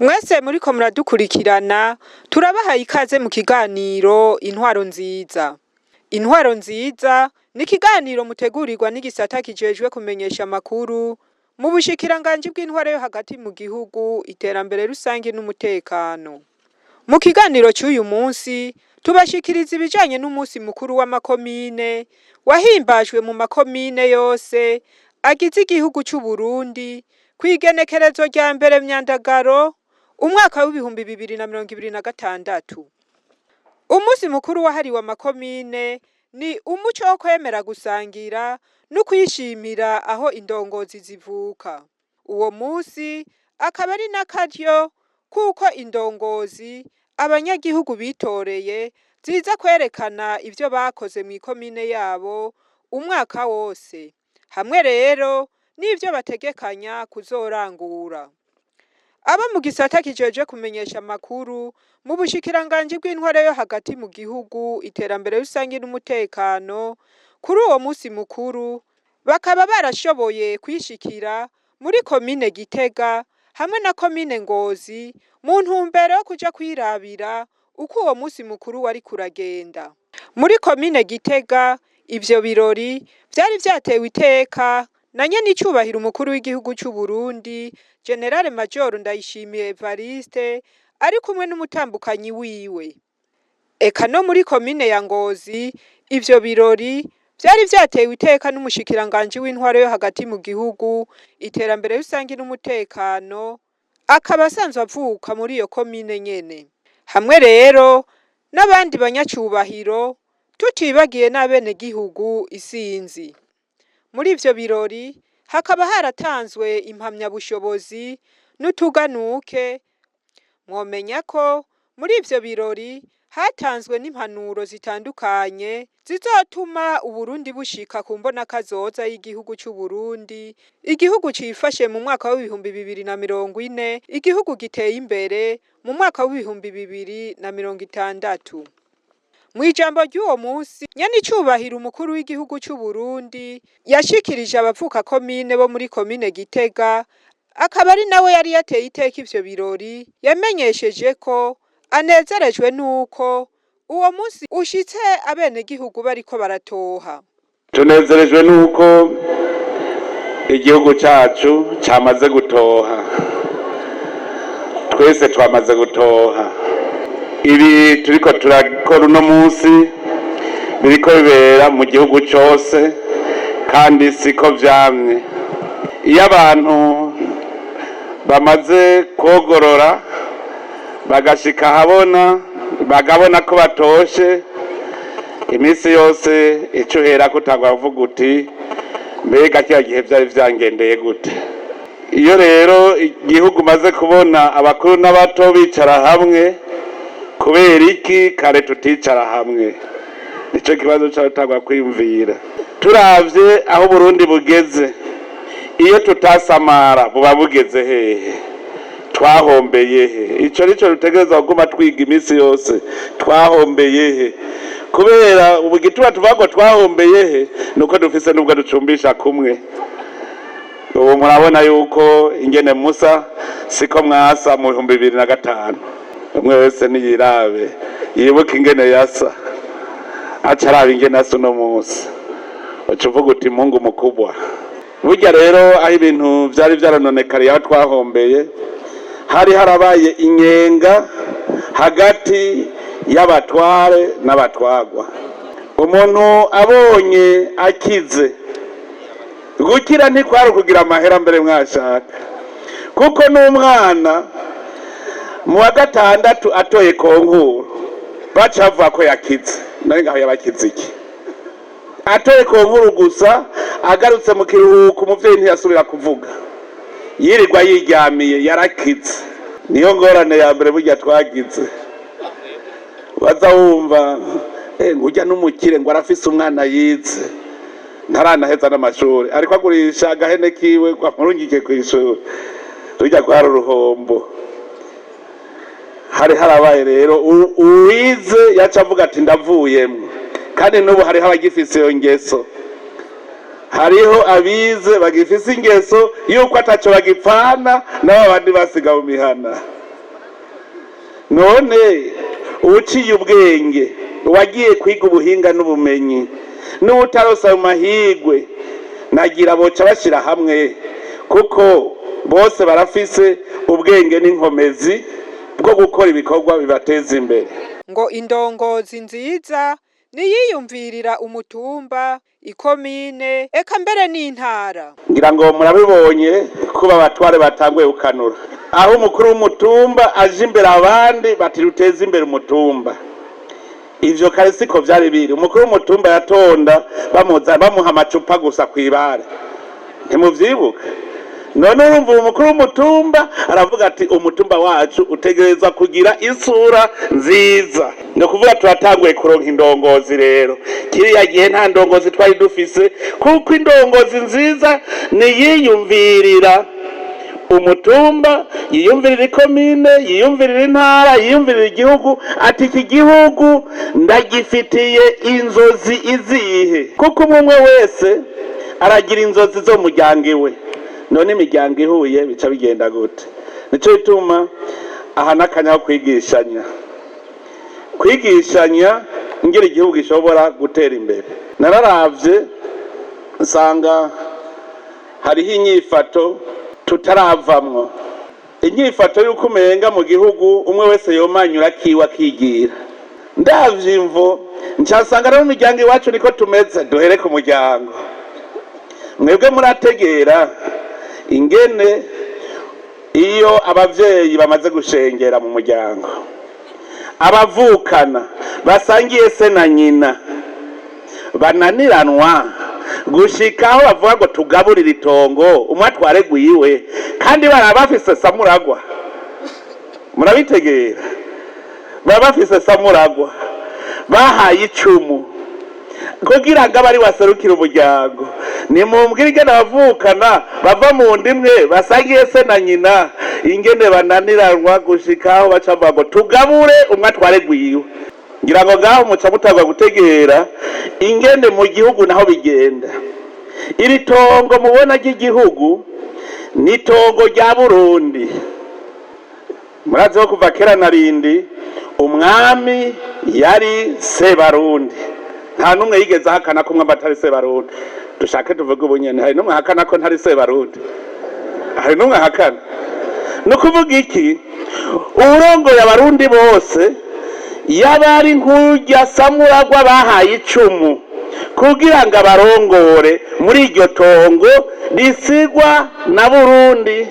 Mwese muriko muradukurikirana, turabahaye ikaze mu kiganiro Intwaro Nziza. Intwaro Nziza ni ikiganiro mutegurirwa n'igisata kijejwe kumenyesha amakuru mu bushikiranganji bw'intwaro yo hagati mu gihugu, iterambere rusangi n'umutekano. Mu kiganiro c'uyu munsi tubashikiriza ibijanye n'umusi mukuru w'amakomine wahimbajwe mu makomine yose agize igihugu c'Uburundi kw'igenekerezo rya mbere Myandagaro umwaka w'2026. Umusi mukuru wahariwe amakomine ni umuco wo kwemera gusangira no kwishimira aho indongozi zivuka. Uwo musi akaba ari n'akaryo kuko indongozi abanyagihugu bitoreye ziza kwerekana ivyo bakoze mw'ikomine yabo umwaka wose, hamwe rero n'ivyo bategekanya kuzorangura. Abo mu gisata kijejwe kumenyesha amakuru mu bushikiranganji bw'intwaro yo hagati mu gihugu, iterambere rusangi n'umutekano, kuri uwo musi mukuru bakaba barashoboye kwishikira muri komine Gitega hamwe na komine Ngozi mu ntumbero yo kuja kwirabira uko uwo musi mukuru wariko uragenda. Muri komine Gitega ivyo birori vyari vyatewe iteka na nyenicubahiro umukuru w'igihugu c'Uburundi Generale Major Ndayishimiye Evariste ari kumwe n'umutambukanyi wiwe. Eka no muri komine ya Ngozi ivyo birori vyari vyatewe iteka n'umushikiranganji w'intwaro yo hagati mu gihugu, iterambere rusangi n'umutekano, akaba asanzwe avuka muri iyo komine nyene. Hamwe rero n'abandi banyacubahiro tutibagiye n'abenegihugu isinzi. Muri ivyo birori hakaba haratanzwe impamyabushobozi n'utuganuke, mwomenya ko muri ivyo birori hatanzwe n'impanuro zitandukanye zizotuma Uburundi bushika ku mbonakazoza y'igihugu c'Uburundi, igihugu cifashe mu mwaka w'2040, igihugu giteye imbere mu mwaka w'2060. Mw'ijambo ry'uwo musi, nyenicubahiro umukuru w'igihugu c'Uburundi yashikirije abavuka komine bo muri komine Gitega, akaba ari nawe yari yateye iteka ivyo birori, yamenyesheje ko anezerejwe nuko uwo musi ushitse abenegihugu bariko baratoha. Tunezerejwe nuko igihugu cacu camaze gutoha, twese twamaze gutoha. Ibi turiko turakora uno munsi biriko bibera mu gihugu cose kandi siko vyamye. Iyo abantu bamaze kwogorora bagashika ahabona bagabona ko batoshe, iminsi yose ico uherako utangura kuvuga uti mbega kiriya gihe vyari vyangendeye gute? Iyo rero igihugu umaze kubona abakuru n'abato bicara hamwe, kubera iki kare tuticara hamwe? Nico kibazo catangwa kwiyumvira. Turavye aho Uburundi bugeze, iyo tutasamara buba bugeze hehe? Twahombeye he? Ico nico dutegerezwa kuguma twiga iminsi yose, twahombeye he? Kubera ubu igituma tuvuga ngo twahombeye he, nuko dufise nubwo ducumbisha kumwe. Ubu murabona yuko ingene musa siko mwasa mu 2005. Umwe wese niyirabe yibuke ingene yasa, aca araba ingene asa uno munsi, uca uvuga uti Mungu mukubwa. Burya rero aho ibintu vyari vyarononekariye, aho twahombeye, hari harabaye inyenga hagati y'abatware n'abatwagwa. Umuntu abonye akize, gukira ntikwari ukugira amahera mbere mwashaka, kuko n'umwana mu wa gatandatu atoye konkuru baca bavuga ko yakize. None ngaho yabakize iki? Atoye konkuru gusa, agarutse mu kiruhuko umuvyeyi ntiyasubira kuvuga, yirirwa yiryamiye, yarakize. Niyo ngorane ya mbere burya twagize. Waza wumva ngo ujya n'umukire ngo arafise umwana yize ntaranaheza n'amashuri, ariko agurisha agahene kiwe ngo amurungike kw'ishuri, rujya kwari uruhombo. Hari harabaye rero uwize yaca avuga ati ndavuyemwo. Kandi n'ubu hariho abagifise iyo ngeso, hariho abize bagifise ingeso yuko ataco bagipfana n'abo bandi basiga mu mihana. None uciye ubwenge, uwagiye kwiga ubuhinga n'ubumenyi, n'uwutaronse ayo mahirwe, nagira boca bashira hamwe, kuko bose barafise ubwenge n'inkomezi bwo gukora ibikorwa bibateza imbere. Ngo indongozi nziza niyiyumvirira umutumba, ikomine, eka mbere n'intara. Ngira ngo murabibonye kuba abatware batanguye gukanura, aho umukuru w'umutumba aje imbere abandi bati ruteze imbere umutumba. Ivyo kare siko vyari biri. Umukuru w'umutumba yatonda bamuha amacupa gusa kw'ibare, ntimuvyibuka? None urumva uwo mukuru w'umutumba aravuga ati umutumba wacu utegerezwa kugira isura nziza. Ni ukuvuga turatanguye kuronka indongozi rero. Kiriya gihe nta ndongozi twari dufise, kuko indongozi nziza niyiyumvirira umutumba, yiyumvirira ikomine, yiyumvirira intara, yiyumvirira igihugu, ati iki gihugu ndagifitiye inzozi izihe? Kuko umwe umwe wese aragira inzozi zo muryango iwe. None imiryango ihuye bica bigenda gute? Nico gituma aha n'akanya ko kwigishanya, kwigishanya ngira igihugu gishobora gutera imbere. Nararavye nsanga hariho inyifato tutaravamwo, inyifato y'uko umenga mu gihugu umwe wese yomanyura akiwe akigira. Ndavye imvo nsanga no mu miryango iwacu niko tumeze. Duhere ku muryango. Mwebwe murategera ingene iyo abavyeyi bamaze gushengera mu muryango, abavukana basangiye se na nyina bananiranwa gushika aho bavuga ngo tugaburire itongo, umwe atware gwiwe, kandi baraba bafise samuragwa. Murabitegera, baba bafise samuragwa bahaye icumu kugira ngo abe ari waserukira umuryango. Nimumbwire ingene abavukana bava mu ndimwe basangiye se na nyina, ingene bananiranwa gushika aho baca bavuga ngo tugabure, umwe atware gwiwe. Ngira ngo ngaho muca mutangwa gutegera ingene mu gihugu naho bigenda. Iri tongo mubona ry'igihugu ni itongo rya Burundi. Murazi ko kuva kera na rindi umwami yari Sebarundi, nta n'umwe yigeze ahakana ko umwami atari Sebarundi. Dushake tuvuge ubunyene, hari n'umwe ahakana ko ntari Sebarundi? Hari n'umwe ahakana? Ni ukuvuga iki? Uwurongoye abarundi bose yaba ari nk'urya samuragwa bahaye icumu kugira ngo abarongore muri iryo tongo risigwa na Burundi.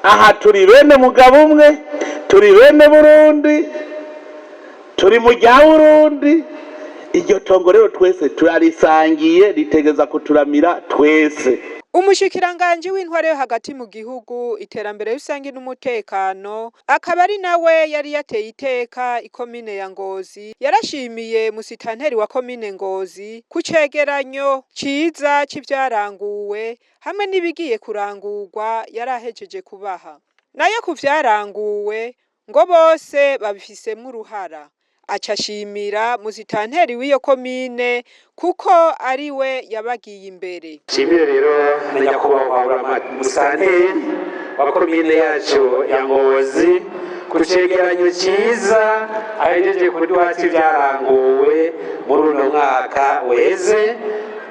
Aha turi bene mugabo umwe, turi bene Burundi, turi mu rya Burundi. Iryo tongo rero twese turarisangiye, ritegeza kuturamira twese. Umushikiranganji w'intwaro yo hagati mu gihugu, iterambere rusangi n'umutekano, akaba ari nawe yari yateye iteka ikomine ya Ngozi, yarashimiye musitanteri wa komine Ngozi ku cegeranyo ciza c'ivyaranguwe hamwe n'ibigiye kurangurwa yari ahejeje kubaha. Nayo ku vyaranguwe ngo bose babifisemwo uruhara. Aca ashimira musitanteri w'iyo komine kuko ari we yabagiye imbere. Nshimire rero na nyakubahwa musitanteri wa komine yacu ya Ngozi ku cegeranyo ciza ahejeje kuduha c'ivyaranguwe muri uno mwaka weze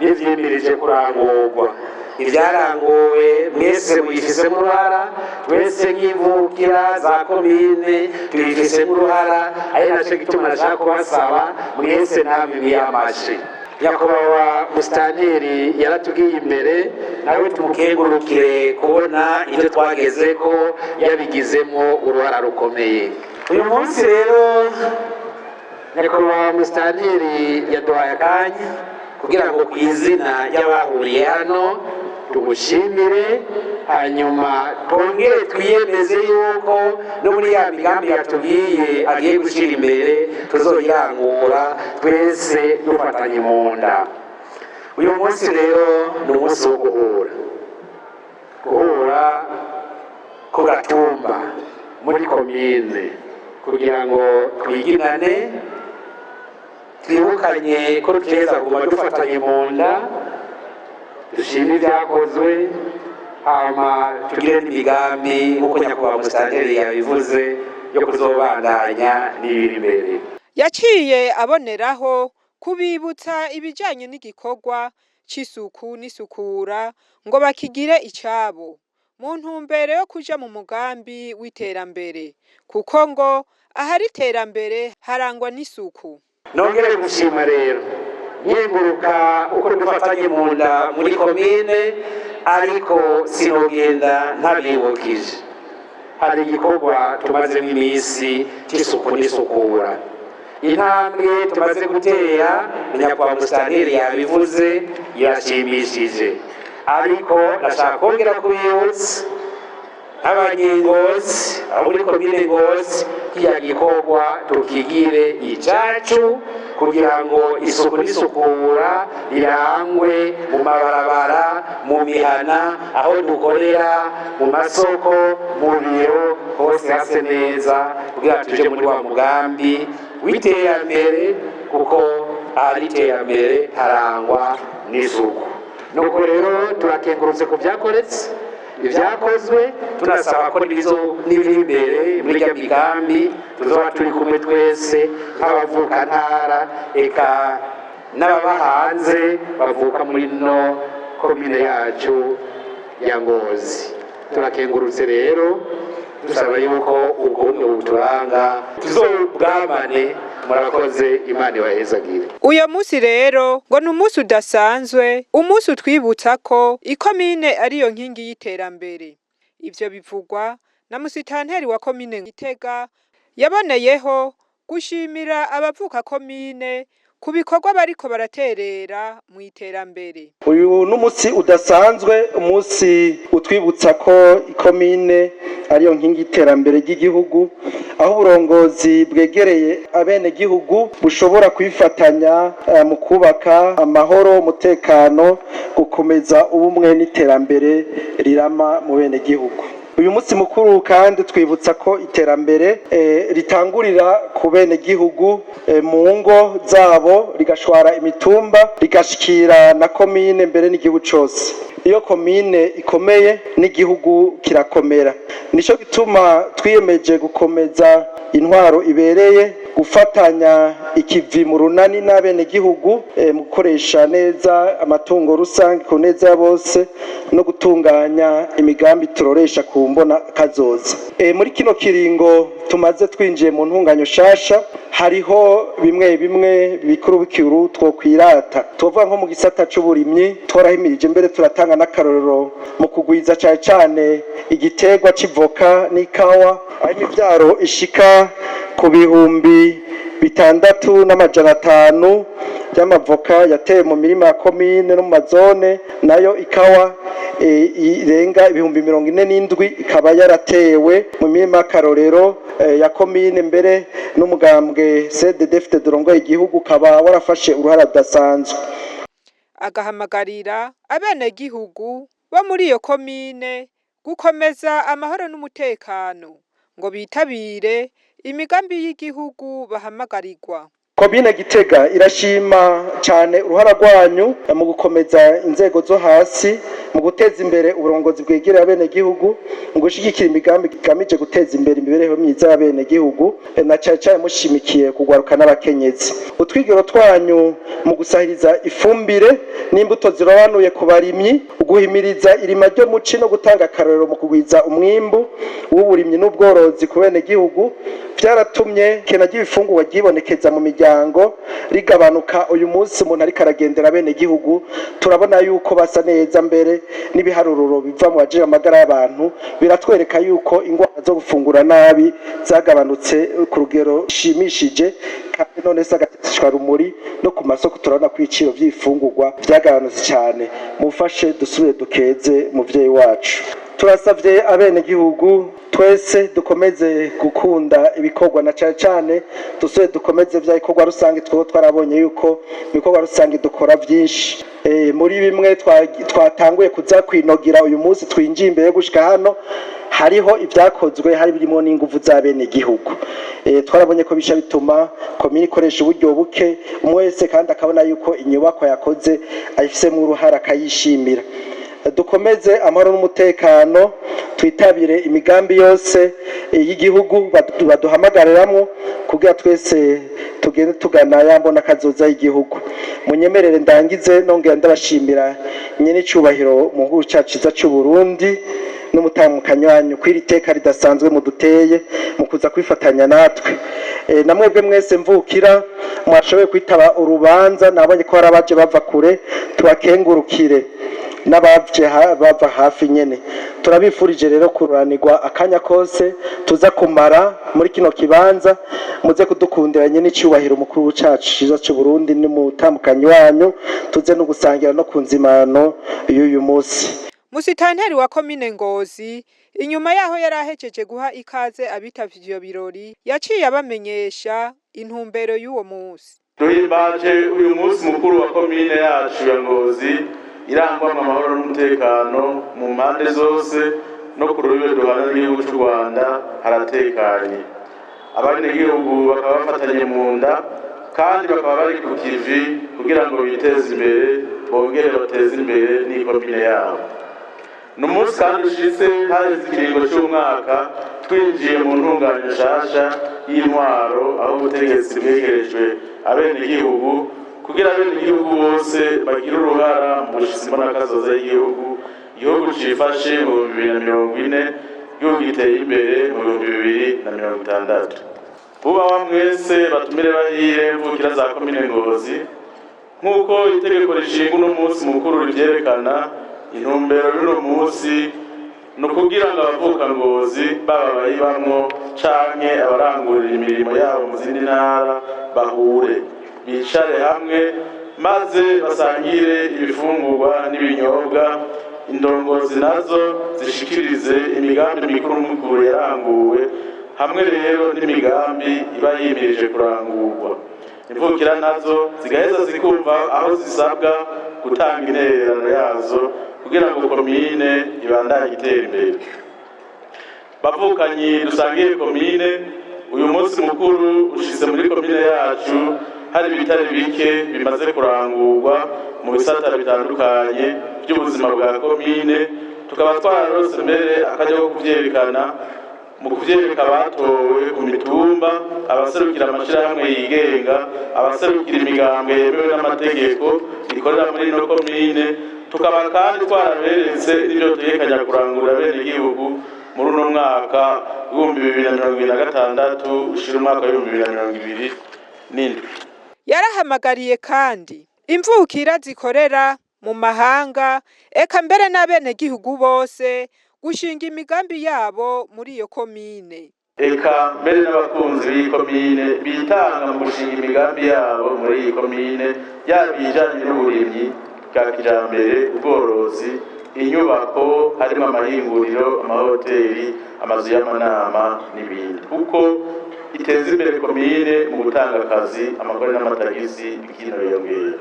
n'ivyimirije kurangurwa. Ivyaranguwe mwese mubifisemo uruhara, twese nk'imvukira za komine tubifisemo uruhara, ari naco gituma nashaka kubasaba mwese namwe mwiyamashe. Nyakubahwa musitanteri yaratubwiye imbere, nawe tumukengurukire kubona ivyo twagezeko yabigizemo uruhara rukomeye. Uyu munsi rero nyakubahwa musitanteri yaduhaye akanya kugira ngo kw'izina ry'abahuriye hano Tumushimire, hanyuma twongere twiyemeze yuko no muri ya migambi yatubwiye agiye gushyira imbere tuzoyirangura twese dufatanye mu nda. Uyu munsi rero ni umunsi wo guhura ku gatumba muri komine kugira ngo twiginane, twibukanye ko tuteza kuguma dufatanye mu nda, dushime ibyakozwe, hama tugire n'imigambi nk'uko nyakubahwa musitanteri yabivuze yo kuzobandanya n'ibiri imbere. Yaciye aboneraho kubibutsa ibijanye n'igikorwa c'isuku n'isukura ngo bakigire icabo mu ntumbero yo kuja mu mugambi w'iterambere, kuko ngo ahari iterambere harangwa n'isuku. Nongere gushima rero nkenguruka uko dufatanye mu nda muri komine, ariko sinogenda ntabibukije. Hari igikorwa tumazemo iminsi c'isuku n'isukura, intambwe tumaze gutera na nyakubahwa musitanteri yabivuze irashimishije, ariko ndashaka kongera kubibutsa nk'abanyengozi abo muri komine Ngozi kiriya gikorwa tukigire icacu kugira ngo isuku n'isukura rirangwe mu mabarabara, mu mihana, aho dukorera, mu masoko, mu biro, hose hase neza, kugira tuje muri wa mugambi w'iterambere, kuko ahari iterambere harangwa n'isuku. Nuko rero turakengurutse ku byakoretse, ibyakozwe, tunasaba ko n'ibiri imbere muri rya migambi tuzoba turi kumwe twese nk'abavukantara, eka n'ababa hanze bavuka muri no komine yacu ya Ngozi. Turakengurutse rero, dusaba yuko ubwo bumwe buturanga tuzobwamane. Murakoze, Imana ibahezagire. Uyo musi rero ngo ni umunsi udasanzwe, umunsi utwibutsa ko ikomine ariyo nkingi y'iterambere. Ivyo bivugwa na musitanteri wa komine Gitega, yaboneyeho gushimira abavuka komine ku bikorwa bariko baraterera mu iterambere. Uyu n'umunsi udasanzwe, umunsi utwibutsa ko ikomine ariyo nkingi y'iterambere ry'igihugu, aho uburongozi bwegereye abenegihugu bushobora kwifatanya mu kubaka amahoro, umutekano, gukomeza ubumwe n'iterambere rirama mu benegihugu. Uyu munsi mukuru kandi twibutsa ko iterambere ritangurira ku benegihugu, mu ngo zabo, rigashwara imitumba, rigashikira na komine, mbere n'igihugu cose. Iyo komine ikomeye n'igihugu kirakomera. Nico gituma twiyemeje gukomeza intwaro ibereye, gufatanya ikivi mu runani n'abenegihugu, mu gukoresha neza amatungo rusange ku neza ya bose no gutunganya imigambi turoresha ku mbona kazoza. Muri kino kiringo tumaze twinjiye mu ntunganyo shasha, hariho bimwe bimwe bikuru bikuru twokwirata. Tuvuga nko mu gisata c'uburimyi, twarahimirije mbere turatanga n'akarorero mu kugwiza cane cane igiterwa c'ivoka n'ikawa, aho imivyaro ishika ku 6500 y'amavoka yatewe mu mirima ya komine no mu mazone, nayo ikawa irenga 47,000 ikaba yaratewe mu mirima y'akarorero ya komine, mbere n'umugambwe CNDD-FDD urongoye igihugu ukaba warafashe uruhara rudasanzwe. Agahamagarira abenegihugu bo muri iyo komine gukomeza amahoro n'umutekano ngo bitabire imigambi y'igihugu bahamagarirwa. Komine Gitega irashima cyane uruhara rwanyu mu gukomeza inzego zo hasi, mu guteza imbere uburongozi bwegereye abenegihugu, mu gushigikira imigambi igamije guteza imbere imibereho myiza y'abenegihugu, na cyane cyane mushimikiye kugwaruka n'abakenyezi. Utwigero twanyu mu gusahiriza ifumbire n'imbuto zirobanuye ku barimyi, guhimiriza irima ryo muci no gutanga akarorero mu kugwiza umwimbu w'uburimyi n'ubworozi ku benegihugu, Vyaratumye kena ry'ibifungurwa ryibonekeza mu miryango rigabanuka. Uyu munsi umuntu ariko aragendera bene gihugu, turabona yuko basa neza. Mbere n'ibiharuro biva mu bajejwe amagara y'abantu biratwereka yuko ingwara zo gufungura nabi zagabanutse ku rugero rushimishije. Kandi none se agatishwa rumuri, no ku masoko turabona ko ibiciro vy'ibifungurwa vyagabanutse cyane. Mufashe dusubire dukeze muvyeyi wacu. Turasavye abenegihugu twese dukomeze gukunda ibikorwa, na cane cane dusubire dukomeze vya bikorwa rusange. Twebwe twarabonye yuko ibikorwa rusange dukora vyinshi. Muri bimwe twatanguye kuza kwinogira uyu munsi twinjiye imbere yo gushika hano, hariho ibyakozwe, hari birimo n'inguvu z'abenegihugu. Twarabonye ko bisha bituma komine ikoresha uburyo buke, umwe wese kandi akabona yuko inyubako yakoze ayifisemo uruhara, akayishimira. Dukomeze amahoro n'umutekano, twitabire imigambi yose y'igihugu baduhamagariramwo, kugira twese tugende tugana ya mbona kazoza y'igihugu. Munyemerere ndangize nongera ndabashimira nyene icubahiro mu gihugu cacu ciza c'u Burundi n'umutamukanyi wanyu kw'iri teka ridasanzwe muduteye mu kuza kwifatanya natwe. Namwebwe mwese mvukira mwashoboye kwitaba urubanza, nabonye ko hari abaje bava kure, tubakengurukire, n'abavye bava hafi nyene. Turabifurije rero kururanirwa akanya kose tuza kumara muri kino kibanza. Muze kudukundira nyene icubahiro umukuru cacu ciza c'u Burundi n'umutamukanyi wanyu, tuze no gusangira no ku nzimano y'uyu munsi. Musitanteri wa komine Ngozi, inyuma yaho yari ahejeje guha ikaze abitavye ivyo birori, yaciye abamenyesha intumbero y'uwo munsi. Duhimbaje uyu munsi mukuru wa komine yacu ya Ngozi irangwamo amahoro n'umutekano mu mpande zose. No ku rubibe duhana n'igihugu cy'u Rwanda haratekanye, abenegihugu bakaba bafatanye mu nda kandi bakaba bari ku kivi kugira ngo biteze imbere, bongere bateze imbere n'ikomine yabo. Ni umunsi kandi ushitse haheze ikiringo cy'umwaka twinjiye mu ntunganyo nshasha y'intwaro, aho ubutegetsi bwegerejwe abenegihugu kugira abenegihugu bose bagire uruhara mu gushitsa imbonakazoza y'igihugu. Igihugu cifashe mu 2040, igihugu giteye imbere mu 2060. Bubahwa mwese batumire bahire, mvukira za komine Ngozi, nk'uko itegeko rishinga uno munsi mukuru rivyerekana, intumbero y'uno munsi ni ukugira ngo abavuka Ngozi, baba abayibamwo canke abarangurira imirimo yabo mu zindi ntara, bahure, bicare hamwe, maze basangire ibifungurwa n'ibinyobwa. Indongozi nazo zishikirize imigambi mikuru mikuru yaranguwe, hamwe rero n'imigambi iba yimirije kurangurwa. Imvukira nazo zigaheza zikumva aho zisabwa gutanga intererano yazo kugira ngo komine ibandanye itera imbere. Bavukanyi dusangiye komine, uyu munsi mukuru ushitse muri komine yacu hari ibitari bike bimaze kurangurwa mu bisata bitandukanye by'ubuzima bwa komine, tukaba twararose mbere akaryo ko kuvyerekana mu kuvyereka abatowe ku mitumba, abaserukira amashirahamwe yigenga, abaserukira imigambwe yemewe n'amategeko ikorera muri ino komine. Tukaba kandi twaraberetse n'ivyo dutegekanya kurangurira abenegihugu muri uno mwaka w'2026 ushira umwaka w'2027. Yarahamagariye kandi imvukira zikorera mu mahanga, eka mbere n'abenegihugu bose, gushinga imigambi yabo muri iyo komine. Eka mbere n'abakunzi b'iyi komine bitanga mu gushinga imigambi yabo muri iyi komine, yaba ibijanye n'uburimyi bwa kijambere, ubworozi, inyubako harimo amahinguriro, amahoteli, amazu y'amanama n'ibindi, kuko iteza imbere komine mu gutanga akazi, amakore n'amatagisi bikiniyongera.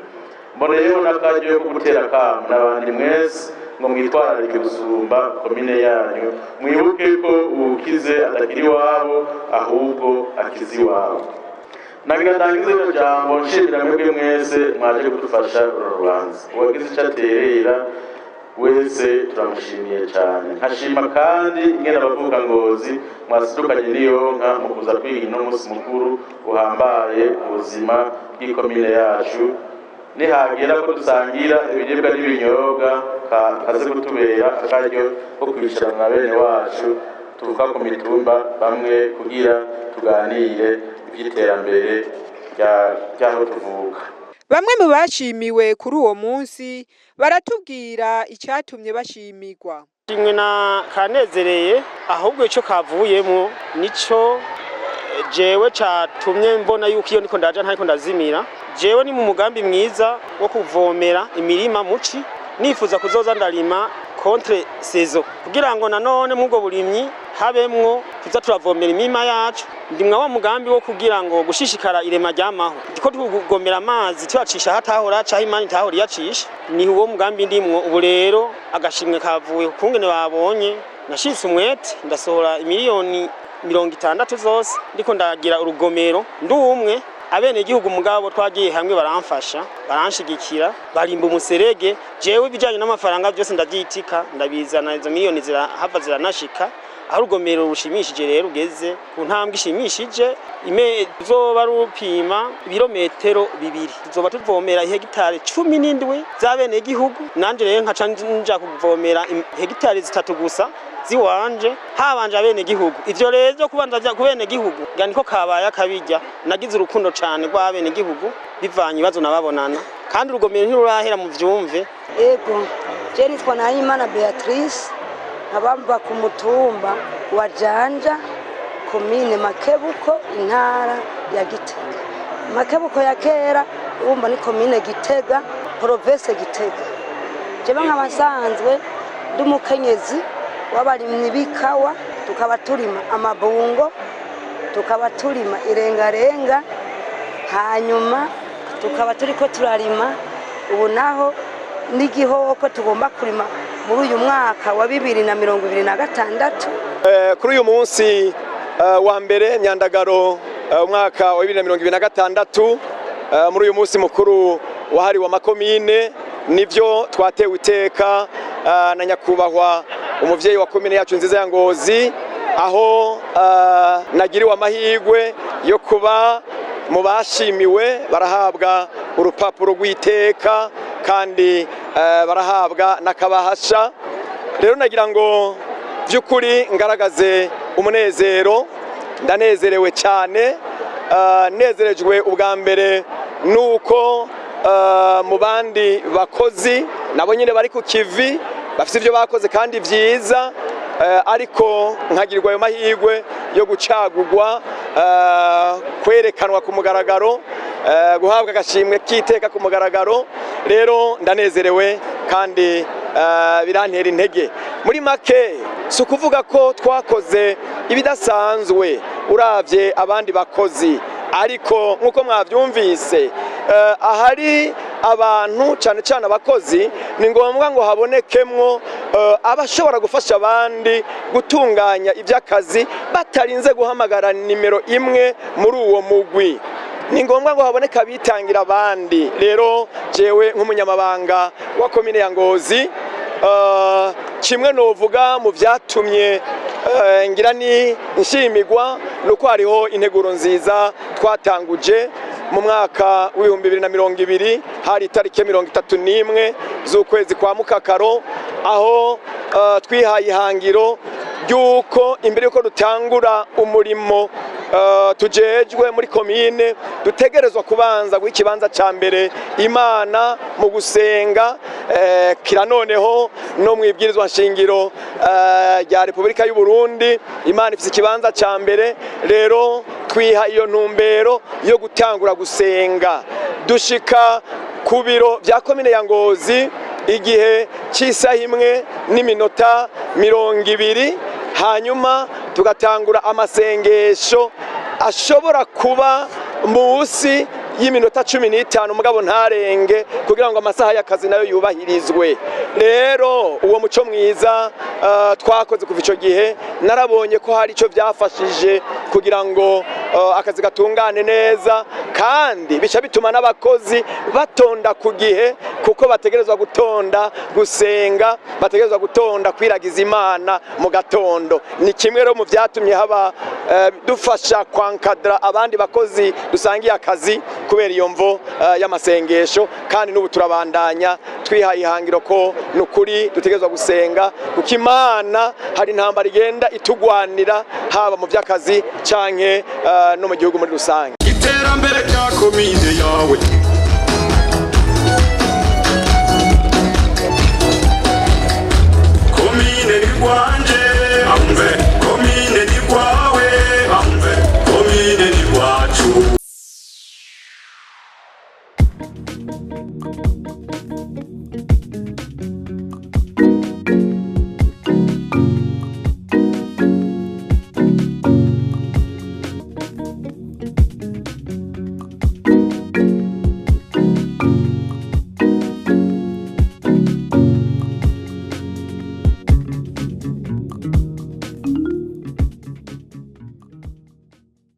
Mboneyeho n'akaryo ko gutera akamo n'abandi mwese ngo mwitwararike gusumba komine yanyu. Mwibuke ko uwukize atakiri iwabo, ahubwo akize iwabo. Nagira ndangize rino jambo nshimira mwebwe mwese mwaje kudufasha uru rubanza. Uwagize ico aterera wese turamushimiye cyane. Nkashima kandi ingene abavuka Ngozi mwasidukanye n'iyonka mu kuza kwiga uno munsi mukuru uhambaye mu buzima bw'ikomine yacu. Nihagera ko dusangira ibiribwa n'ibinyobwa, kaze kutubera akaryo ko kwicarana na bene wacu. Tuvuka ku mitumba bamwe kugira tuganire ivy'iterambere ry'aho tuvuka. Bamwe mu bashimiwe kuri uwo munsi baratubwira icatumye bashimirwa. Shimwe na kanezereye, ahubwo ico kavuyemo nico jewe catumye mbona yuko iyo ndiko ndaja ntariko ndazimira. Jewe ni mu mugambi mwiza wo kuvomera imirima muci, nifuza kuzoza ndarima contre saison, kugira ngo nanone mubwo burimyi habemwo tuza turavomera imirima yacu. Ndimwa wa mugambi wo kugira ngo gushishikara irema ryamaho, ndiko tugomera amazi tuyacisha hatahora caho imana itahora iyacisha. Ni uwo mugambi ndimwo ubu. Rero agashimwe kavuye kungene babonye nashitse umwete, ndasohora 60 miliyoni zose, ndiko ndagira urugomero ndumwe. Abene igihugu mugabo twagiye hamwe baramfasha, baranshigikira, barimba umuserege. Jewe ibijanye n'amafaranga byose ndavyitika, ndabizana, izo miliyoni zirahava ziranashika aho urugomero rushimishije. Rero ugeze ku ntambwe ishimishije, ime tuzoba rupima ibirometero 2, tuzoba tuvomera ihegitari 17 z'abene igihugu. Nanje rero nkaca nja kuvomera hegitari 3 gusa ziwanje, habanje abene gihugu. Ivyo rero byo kubanza ku bene gihugu nga niko kabaye akabijya. Nagize urukundo cane rw'abene gihugu bivanye ibibazo nababonana, kandi urugomero ntirurahera mu vyumve. Ego, je nitwa Nahimana Beatrice, nkaba mva ku mutumba wa Janja, komine Makebuko, intara ya Gitega. Makebuko ya kera urumva ni komine Gitega, province Gitega. Jewe nkaba nsanzwe ndi umukenyezi w'abarimyi b'ikawa, tukaba turima amabungo, tukaba turima irengarenga, hanyuma tukaba turiko turarima ubu naho n'igihoko tugomba kurima muri uyu mwaka wa 2026. Kuri uyu munsi wa mbere Myandagaro, umwaka wa 2026, muri uyu munsi mukuru wahariwe amakomine, nivyo twatewe iteka na nyakubahwa umuvyeyi wa komine yacu nziza ya Ngozi, aho nagiriwe amahirwe yo kuba mu bashimiwe, barahabwa urupapuro rw'iteka kandi barahabwa n'akabahasha. Rero nagira ngo by'ukuri ngaragaze umunezero, ndanezerewe cyane. Nezerejwe ubwa mbere nuko mu bandi bakozi nabo nyine bari ku kivi, bafite ibyo bakoze kandi byiza, ariko nkagirirwa ayo mahirwe yo gucagurwa, kwerekanwa ku mugaragaro, guhabwa agashimwe k'iteka ku mugaragaro. Rero ndanezerewe kandi birantera intege. Muri make, si ukuvuga ko twakoze ibidasanzwe uravye abandi bakozi, ariko nk'uko mwabyumvise, ahari abantu, cyane cyane abakozi, ni ngombwa ngo habonekemwo abashobora gufasha abandi gutunganya iby'akazi batarinze guhamagara nimero imwe muri uwo mugwi. Ni ngombwa ngo haboneke abitangira abandi. Rero jewe nk'umunyamabanga wa komine ya Ngozi, kimwe novuga mu byatumye ngira ni nshimigwa nuko hariho integuro nziza twatanguje mu mwaka w'2020, hari itariki 31 z'ukwezi kwa Mukakaro, aho twihaye ihangiro ry'uko imbere y'uko dutangura umurimo tujejwe muri komine, dutegerezwa kubanza guha ikibanza ca mbere Imana mu gusenga. Kira noneho no mu ibwirizwa nshingiro rya Repubulika y'u Burundi, Imana ifise ikibanza ca mbere. Rero twiha iyo ntumbero yo gutangura gusenga, dushika ku biro vya komine ya Ngozi igihe cy'isaha 1:20, hanyuma tugatangura amasengesho ashobora kuba munsi y'iminota 15, mugabo ntarenge, kugira ngo amasaha y'akazi nayo yubahirizwe. Rero uwo muco mwiza twakoze kuva ico gihe, narabonye ko hari ico byafashije kugira ngo akazi gatungane neza, kandi bica bituma n'abakozi batonda ku gihe, kuko bategerezwa gutonda gusenga, bategerezwa gutonda kwiragiza Imana mu gatondo. Ni kimwe rero mu byatumye haba dufasha kwankadra abandi bakozi dusangiye akazi. Kubera iyo mvo y'amasengesho, kandi n'ubu turabandanya twihaye ihangiro ko nukuri dutegerezwa gusenga, kuko Imana hari intambara igenda itugwanira, haba mu by'akazi canke no mu gihugu muri rusange. Iterambere rya komine yawe. Komine Bigwa.